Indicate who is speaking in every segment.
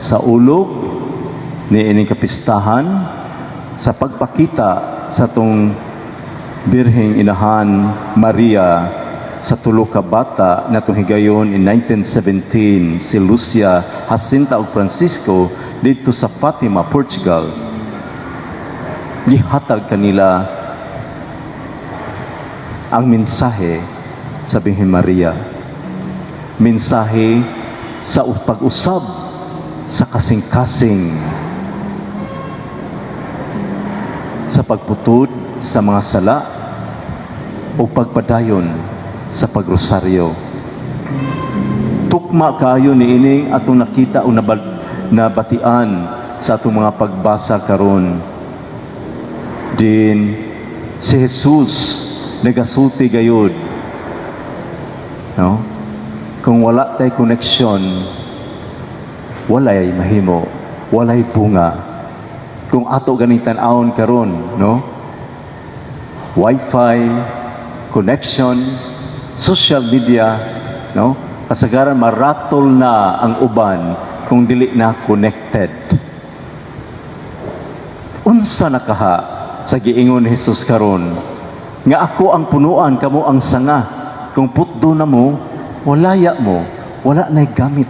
Speaker 1: pagsaulog ni ining kapistahan sa pagpakita sa atong Birheng Inahan Maria sa tulo ka bata natong higayon in 1917, si Lucia, Jacinta ug Francisco, didto sa Fatima, Portugal. Gihatag kanila ang mensahe sa Birhen Maria, mensahe sa pag-usab sa kasing-kasing, sa pagputod sa mga sala o pagpadayon sa pagrosaryo. Tukma kaayo niining atong nakita o nabatian sa atong mga pagbasa karon. Din si Jesus nagasulti gayud. No? Kung wala tay connection, walay mahimo, walay bunga. Kung ato ganing tan-awon karon, no? Wi-Fi, connection, social media, no? Kasagaran maratol na ang uban kung dili na connected. Unsa na kaha sa giingon ni Jesus karon nga ako ang punuan, kamo ang sanga? Kung putdo na mo, walaya mo, wala na'y gamit.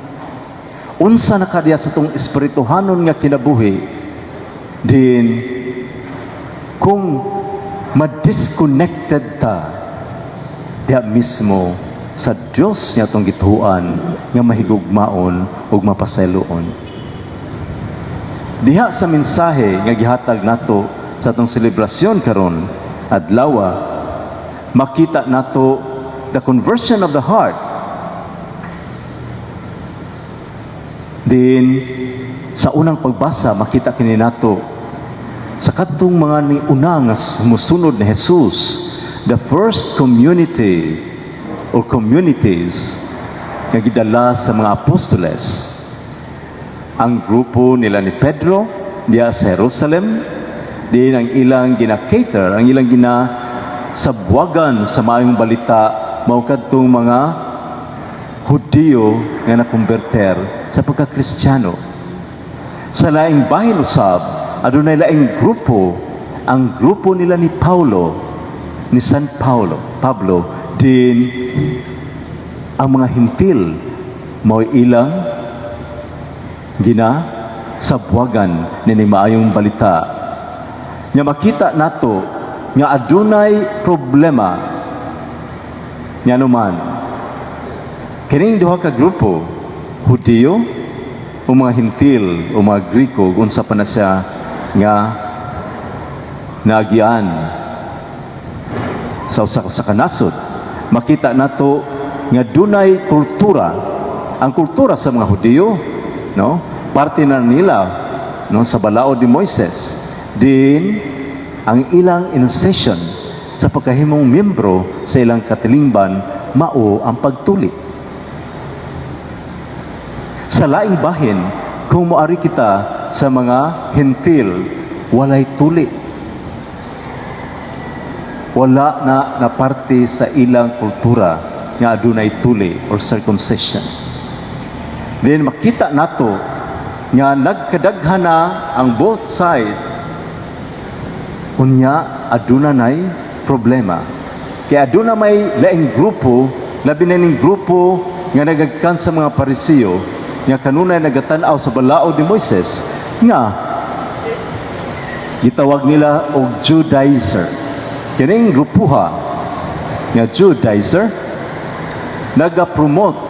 Speaker 1: Unsa na kadya sa atong espirituhanon nga kinabuhi din kung ma-disconnected ta diha mismo sa Dios nga atong gituohan nga mahigugmaon ug mapasayloon? Diha sa mensahe nga gihatag nato sa atong selebrasyon karon adlaw, makita nato the conversion of the heart. Din sa unang pagbasa, makita kini nato sa kadtong mga ni una nga sumusunod ni Jesus, the first community or communities nga gidala sa mga apostoles, ang grupo nila ni Pedro diya sa Jerusalem. Din ang ilang gina-cater, ang ilang gina sabwagan sa maayong balita mao kadtong mga Hudiyo nga nakonverter sa pagka-Kristiyano. Sa laing bahin usab, adunay laing grupo, ang grupo nila ni Paulo, ni San Paulo, Pablo, din ang mga Hintil mao ilang gina sabwagan ni maayong balita. Nga makita nato nga adunay problema nga man kining duha ka grupo, Hudiyo o mga Hintil o mga Griko, unsa pa na siya nga naagian sa usa ka nasod. Makita nato nga dunay kultura, ang kultura sa mga Hudiyo, no, parte na nila, no, sa balaod ni Moises. Din ang ilang initiation sa pagkahimong miyembro sa ilang katilingban mao ang pagtuli. Sa laing bahin, kung moari kita sa mga Hintil, walay tuli, wala na na parte sa ilang kultura nga adunay tuli or circumcision. Then makita nato nga nagkadaghan na ang both side. Unya aduna nay problema. Kaya aduna may laing grupo, labi na ning grupo nga nagagkan sa mga Parisiyo nga kanunay nagatan-aw sa balaod ni Moises nga gitawag nila og Judaizer. Kining grupuha nga Judaizer naga-promote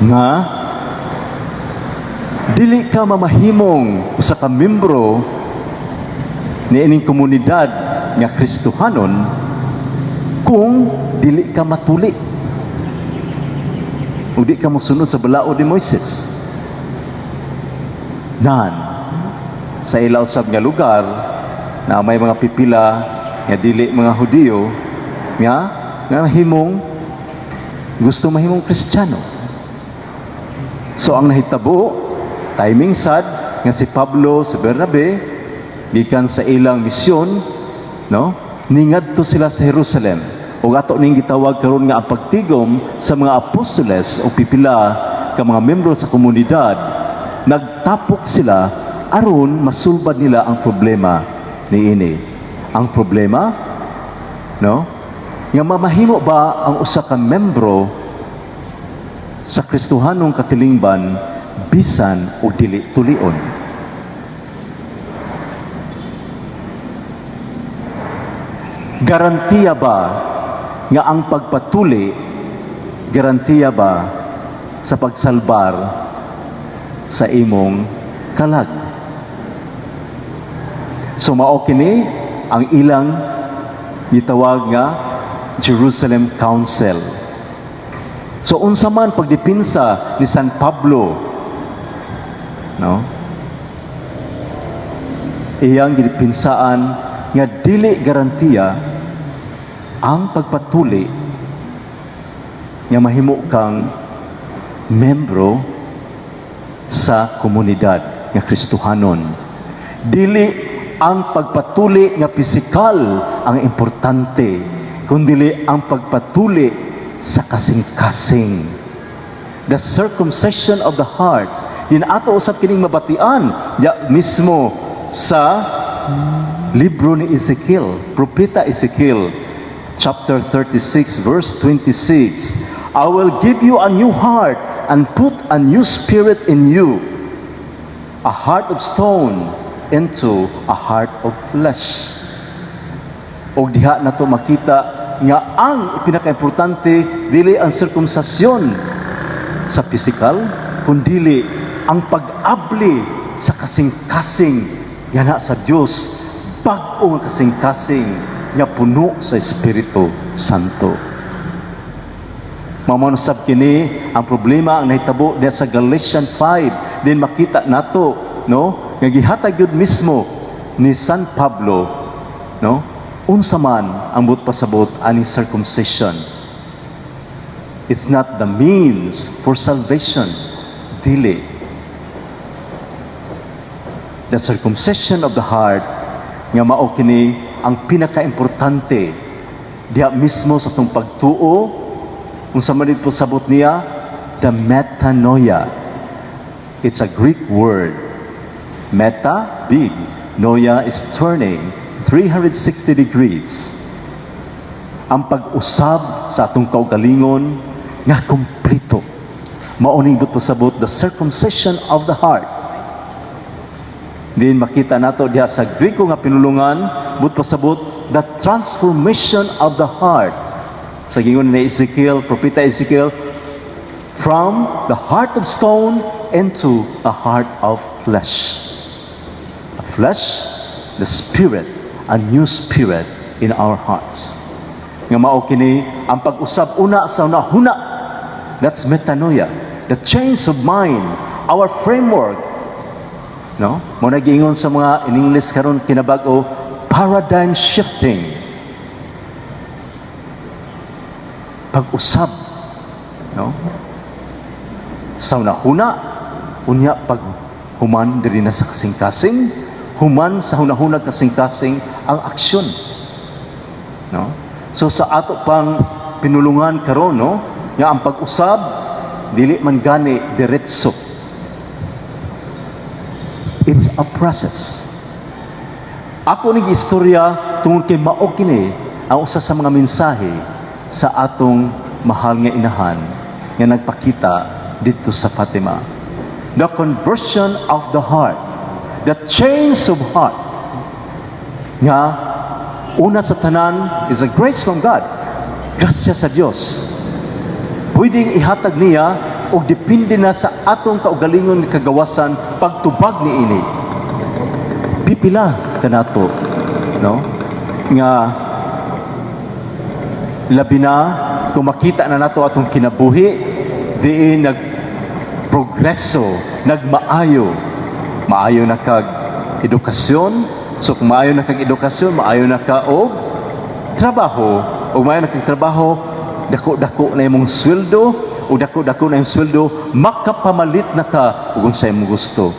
Speaker 1: nga dili ka mamahimong usa ka membro niining komunidad nga Kristohanon kung dili ka matuli o di ka mosunod sa balaod ni Moises. Nan sa ila usab nga lugar na may mga pipila nga dili mga Hudiyo nga nga mahimong gusto mahimong Kristiyano. So ang nahitabo, timing sad nga si Pablo, si Bernabe, gikan sa ilang misyon, no? Ningadto sila sa Jerusalem. Ug ato ning gitawag karon nga ang pagtigom sa mga apostoles o pipila ka mga membro sa komunidad. Nagtapok sila aron masulbad nila ang problema niini. Ang problema, no? Nga mamahimo ba ang usa ka membro sa Kristohanong katilingban bisan o dili tulion? Garantiya ba nga ang pagpatuli, garantiya ba sa pagsalbar sa imong kalag? So mao kini ang ilang gitawag nga Jerusalem Council. So unsa man pagdepensa ni San Pablo, no? Iyang gidepensaan nga dili garantiya ang pagpatuli nga mahimo kang membro sa komunidad nga Kristohanon. Dili ang pagpatuli nga pisikal ang importante, kundili ang pagpatuli sa kasing-kasing. The circumcision of the heart. Din ato usab kining mabatian ya mismo sa libro ni Ezekiel, Propeta Ezekiel, chapter 36, verse 26. "I will give you a new heart and put a new spirit in you, a heart of stone into a heart of flesh." Og diha nato makita nga ang pinakaimportante dili ang sirkumsasyon sa pisikal, kundili ang pag-abli sa kasing-kasing yana sa Dios, bag-o nga kasing-kasing nga puno sa Espiritu Santo. Mao man usab kini ang problema ang nahitabo diha sa Galatians 5 din makita nato, no, nga gihatag gyud mismo ni San Pablo, no, unsa man ang buot pasabot ani circumcision. It's not the means for salvation, dili. The circumcision of the heart nga mao kini ang pinakaimportante diha mismo sa atong pagtuo. Unsa man po sabot niya, the metanoia. It's a Greek word. Meta, big. Noia is turning 360 degrees. Ang pag-usab sa atong kaugalingon nga kompleto. Mao ning buot pasabot the circumcision of the heart. Din makita nato diha sa Greko nga pinulungan, buot pasabot the transformation of the heart. Sa gingon ni Ezekiel, Propeta Ezekiel, from the heart of stone into a heart of flesh. A flesh, the spirit, a new spirit in our hearts. Nga mao kini ang pag-usab una sa hunahuna. That's metanoia. The change of mind, our framework. No? Mao na giingon sa mga in English karon kinabag-o, paradigm shifting. Pag-usab, no? Sa hunahuna, unya pag human diri na sa kasing-kasing, human sa hunahuna kasing-kasing ang aksyon. No? So sa ato pang pinulungan karon, no, nga ang pag-usab dili man gani diretso. It's a process. Ako ning istorya tungod kay mao kini ang usa sa mga mensahe sa atong mahal nga inahan nga nagpakita didto sa Fatima. The conversion of the heart, the change of heart nga una sa tanan is a grace from God. Grasya sa Dios. Pwedeng ihatag niya og depende na sa atong kaugalingon nga kagawasan pagtubag niini. Pipila kanato, no, nga labi na kung makita na nato atong kinabuhi diin nag progreso, nagmaayo, maayo na kag edukasyon. So kung maayo na kag edukasyon, maayo na ka og trabaho, ug maayo na kag trabaho, dako-dako na imong sweldo, ug dako-dako na imong sweldo, makapamalit na ka ug unsa imong gusto.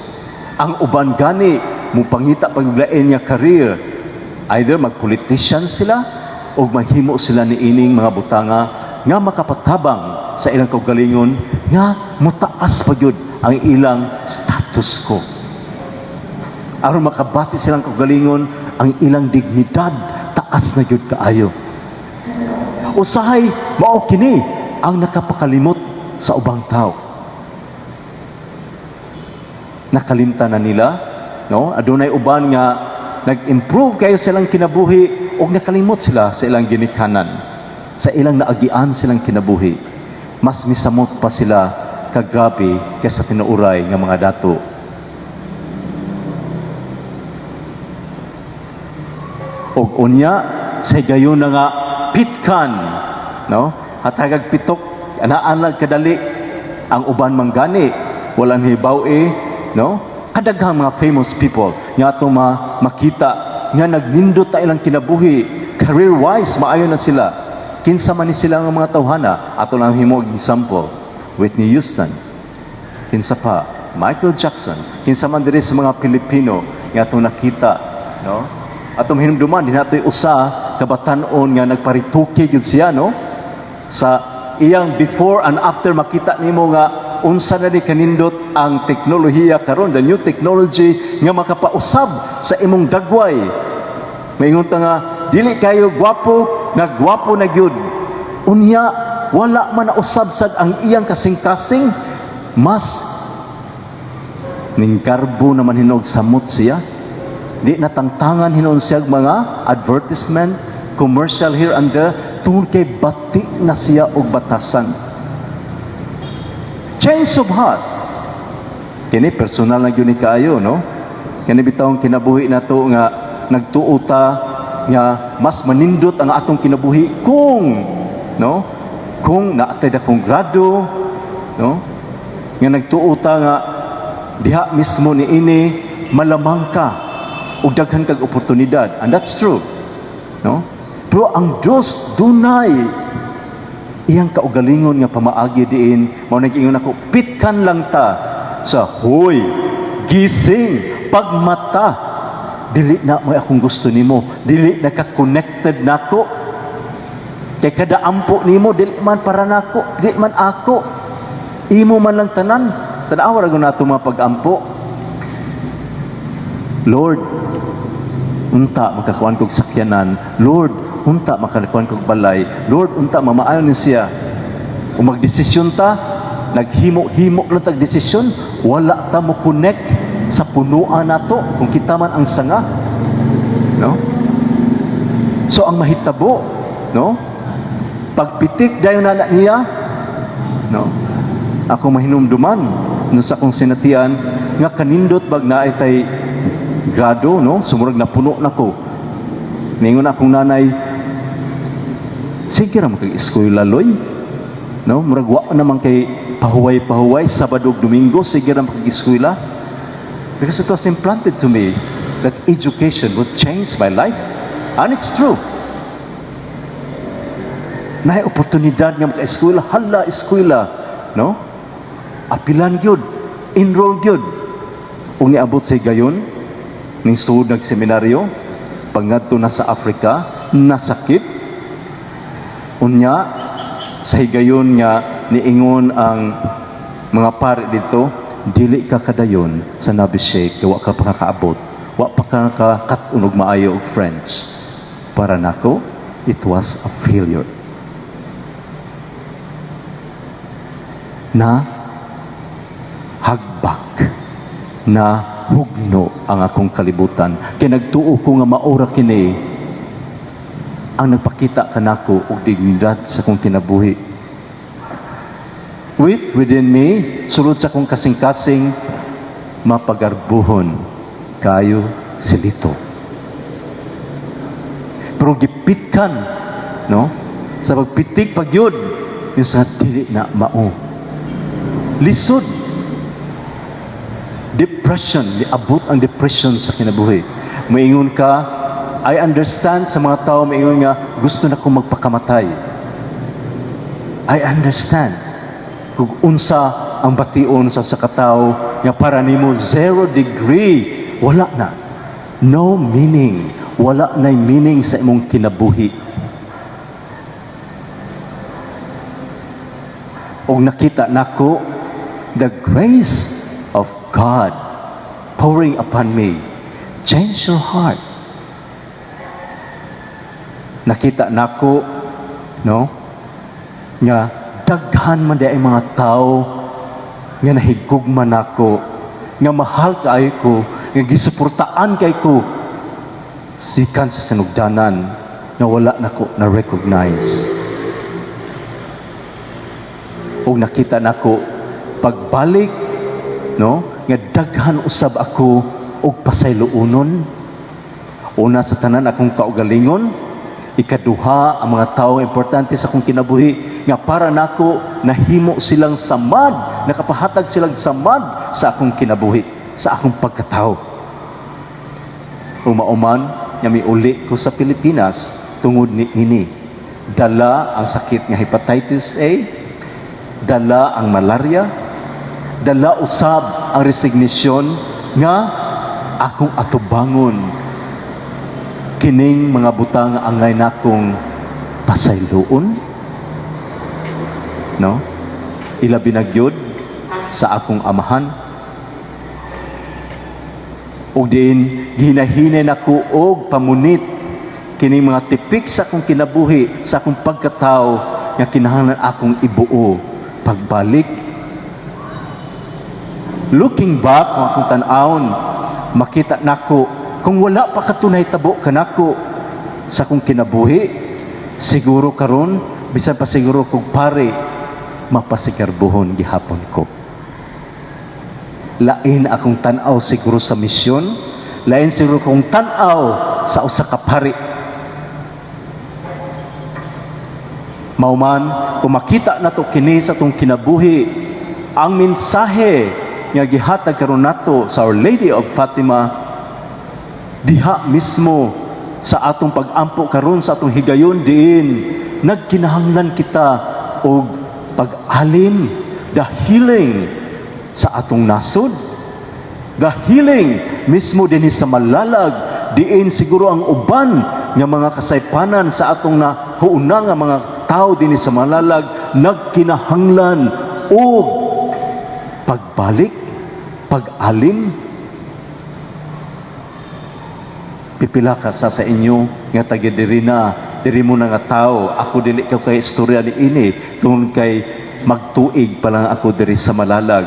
Speaker 1: Ang uban gani mo pangita pag lain nga career, either mag-politician sila o maghimo sila ni ining mga butanga nga makapatabang sa ilang kaugalingon nga mutaas pa gyud ang ilang status. Status quo. Aron makabati silang kaugalingon, ang ilang dignidad taas na gyud kaayo. Usahay mao kini ang nakapakalimot sa ubang tao. Nakalimtan na nila, no? Adunay uban nga nag-improve kayo silang kinabuhi ug nakalimot sila sa ilang ginikanan, sa ilang naagian silang kinabuhi. Mas misamot pa sila kagrabe kaysa tinuuray nga mga dato. Og unya sa higayon na nga pitkan, no? Hatagag pitok, anaan lang kadali ang uban manggani, walang hibaw eh, no? Kadaghang mga famous people nga ato makita nga nagnindot ta ilang kinabuhi, career wise maayo na sila. Kinsa man ni sila nga mga tawhana, ato lang himo og example, Whitney Houston, kinsa pa, Michael Jackson, kinsa man diri sa mga Pilipino nga atong nakita, no? Atong hinumduman din natoy usa ka batan-on nga nagparituki gyud siya, no? Sa iyang before and after, makita nimo nga unsa na ni kanindot ang teknolohiya karon, the new technology nga makapausab sa imong dagway. Maingon ta nga dili kayo gwapo, nga gwapo na gyud. Unya wala man nausab sad ang iyang kasing-kasing, mas ningkarbo naman hinog samot siya. Di natangtangan hinon siya og mga advertisement, commercial here and there, tungod kay bati na siya og batasan. Change of heart. Kini personal na gyud ni kaayo, no? Kini bitawng kinabuhi nato nga nagtuo ta nga mas manindot ang atong kinabuhi kung, no, kung naatay dakong grado, no, nga nagtuo ta nga diha mismo ni ini malamang ka ug daghan kag oportunidad, and that's true, no? Pero ang Dios dunay iyang kaugalingon nga pamaagi diin mao nag-ingon ako, pitkan lang ta sa "Hoy, gising, pagmata. Dili na mo akong gusto nimo, dili na ka connected nako, kay kada ampo nimo dili man para nako, dili man ako, imo man lang tanan." Tanawa ra nato mga pag-ampo. "Lord, unta makakuan kog sakyanan. Lord, unta makakuan kog balay. Lord, unta mamaayo ni siya." Kung magdesisyon ta, naghimo-himo lang tag desisyon, wala ta mo connect sa punuan nato kung kita man ang sanga, no? So ang mahitabo, no, pagpitik dayon na niya, no, ako mahinumduman no sa akong sinatian nga kanindot bag naay tay grado, no, sumurag na puno nako. Ningon akong nanay, "Sige ra makag eskwela, loy, no? Murag wa naman kay pahuway-pahuway, Sabado ug Domingo, sige ra makag eskwela." Because it was implanted to me that education would change my life, and it's true. Naay oportunidad nga maka-eskwela, hala, eskwela, no? Apilan gyud, enroll gyud. Ug niabot sa higayon ning suod nagseminaryo, pangadto na sa Africa, nasakit. Unya sa higayon nga niingon ang mga pare dito, "Dili ka kadayon sa novitiate kay wa ka pa kakaabot, wa pa ka kakat-on og maayo og French." Para nako, it was a failure. Na hagbak na hugno ang akong kalibutan kay nagtuo ko nga maura kini ang nagpakita kanako og dignidad sa akong kinabuhi. Within me, sulod sa akong kasing-kasing, mapagarbuhon kayo silito. Pero gipitkan, no? Sa pagpitik pagyud, yung sa dili na mao. Lisod. Depression, niabot ang depression sa kinabuhi. Maingon ka, I understand sa mga tao maingon nga gusto na kong magpakamatay. I understand kung unsa ang bation sa katao nga para nimo 0 degree, wala na. No meaning. Wala na meaning sa imong kinabuhi. Og nakita nako the grace of God pouring upon me. Change your heart. Nakita nako, no, nga daghan man diay mga tao nga nahigugma nako, nga mahal kaayo ko, nga gisuportaan kay ko sikan sa sinugdanan nga wala nako na recognize. Ug nakita nako pagbalik, no, nga daghan usab ako og pasayloon. Una sa tanan, akong kaugalingon. Ikaduha, ang mga tao importante sa akong kinabuhi nga para nako nahimo silang samad, nakapahatag silang samad sa akong kinabuhi, sa akong pagkatao. Umauman nga miuli ko sa Pilipinas tungod ni ini. Dala ang sakit nga hepatitis A, dala ang malaria, dala usab ang resignation nga akong atubangon kining mga butang angay nakong pasayloon, no, ilabi na gyud sa akong amahan. Ug diin gihinahinay nako og pamunit kining mga tipik sa akong kinabuhi, sa akong pagkatao nga kinahanglan akong ibuo pagbalik. Looking back, kung akong tan-awon, makita nako kung wala pa kato nahitabo kanako sa akong kinabuhi, siguro karon bisan pa siguro kog pare, mapasigarbuhon gihapon ko. Lain akong tan-aw siguro sa misyon, lain siguro kong tan-aw sa usa ka pari. Mao man, kung makita nato kini sa atong kinabuhi, ang mensahe nga gihatag karon nato sa Our Lady of Fatima, diha mismo sa atong pag-ampo karon, sa atong higayon diin nagkinahanglan kita og pag-alim, the healing sa atong nasod, the healing mismo dinhi sa Malalag, diin siguro ang uban nga mga kasaypanan sa atong nahuuna nga mga tao dinhi sa Malalag nagkinahanglan og pagbalik, pag-alim. Pipila ka sa inyo nga taga diri na, diri mo na nga tao. Ako, dili ko kay istorya ni ini tungod kay magtuig pa lang ako diri sa Malalag.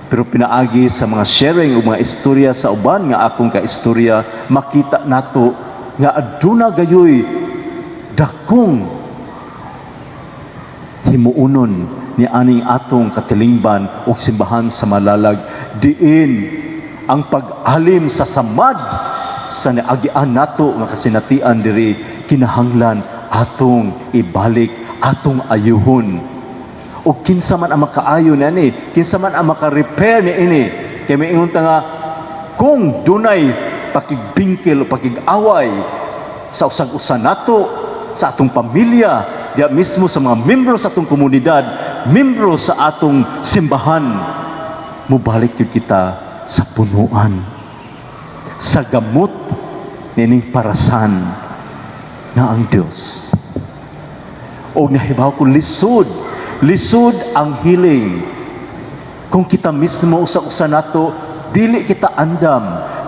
Speaker 1: Pero pinaagi sa mga sharing o mga istorya sa uban nga akong kaistorya, makita nato nga aduna gayoy dakong himuonon ni aning atong katilingban o simbahan sa Malalag, diin ang pag-alim sa samad sa naagian nato nga kasinatian diri kinahanglan atong ibalik, atong ayuhon. O kinsa man ang makaayo niini, kinsa man ang maka-repair ni ini? Kay maingon ta nga kung dunay pakigbingkil o pakig-away sa usag-usa nato, sa atong pamilya, diya mismo sa mga membro sa atong komunidad, membro sa atong simbahan, mubalik yun kita sa punuan, sa gamot nining parasan nga ang Diyos. O nahibaw ko, lisod, lisod ang healing. Kung kita mismo, usa-usa nato, dili kita andam,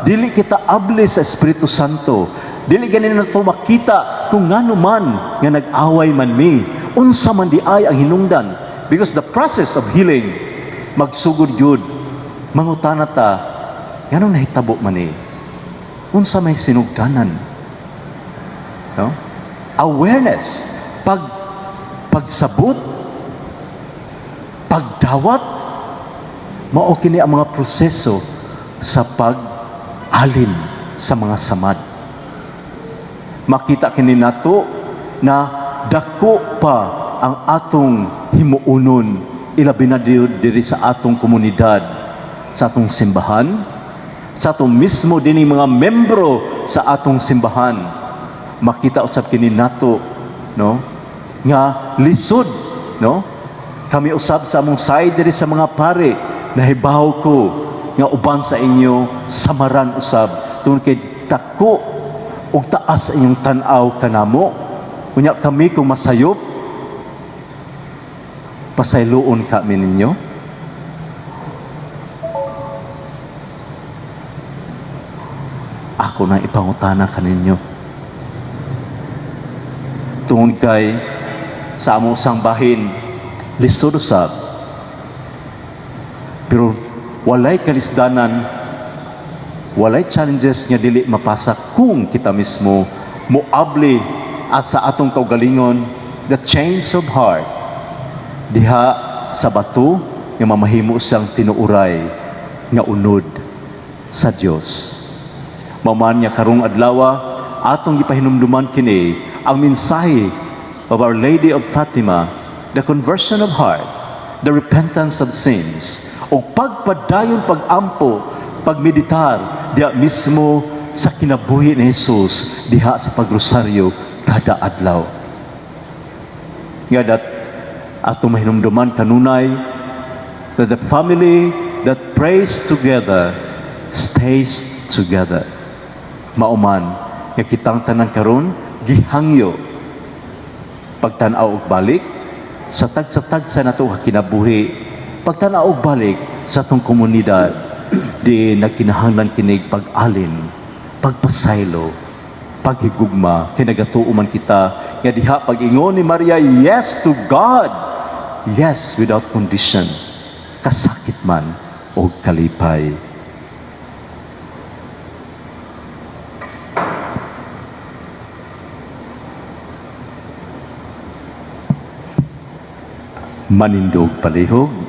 Speaker 1: dili kita abli sa Espiritu Santo, dili ganin nato makita kung ngano man nga nag-away man mi, unsa man di ay ang hinungdan. Because the process of healing, magsugod yun, mangutana ta, nganong nahitabo man eh? Unsa may sinugdanan? No? Awareness, pagsabot, pagdawat, mao kini ang mga proseso sa pag-alim sa mga samad. Makita kini nato na dako pa ang atong himuonon, ilabi na diri sa atong komunidad, sa atong simbahan, sa atong mismo dinhi mga membro sa atong simbahan. Makita usab kini nato, no, nga lisod, no? Kami usab sa among side diri sa mga pare, nahibaw ko nga uban sa inyo samaran usab tungod kay dako ug taas sa inyong tan-aw kanamo. Unya kami kung masayop, pasayloon kami ninyo. Ako nang ipangutana kaninyo. Tungod kay sa amo sang bahin, lisod usab. Pero walay kalisdanan, walay challenges nga dili mapasa kung kita mismo moabli at sa atong kaugalingon, the change of heart diha sa bato nga mamahimo siyang tinuuray nga unod sa Dios. Mao man nga karong adlaw atong gipahinumduman kini ang mensahe of Our Lady of Fatima, the conversion of heart, the repentance of sins, o pagpadayon, pagampo, pagmeditar diha mismo sa kinabuhi ni Jesus diha sa pagrosaryo kada adlaw. Nga that ato mahinumduman kanunay that the family that prays together stays together. Mao man nga kitang tanan karon gihangyo pagtan-aw og balik sa tagsa-tagsa nato ka kinabuhi, pagtan-aw og balik sa atong komunidad di nagkinahanglan kinig pag-alin, pagpasaylo, paghigugma, kay nagatuo man kita nga diha pag-ingon ni Maria, yes to God, yes without condition, kasakit man o kalipay. Manindog palihog.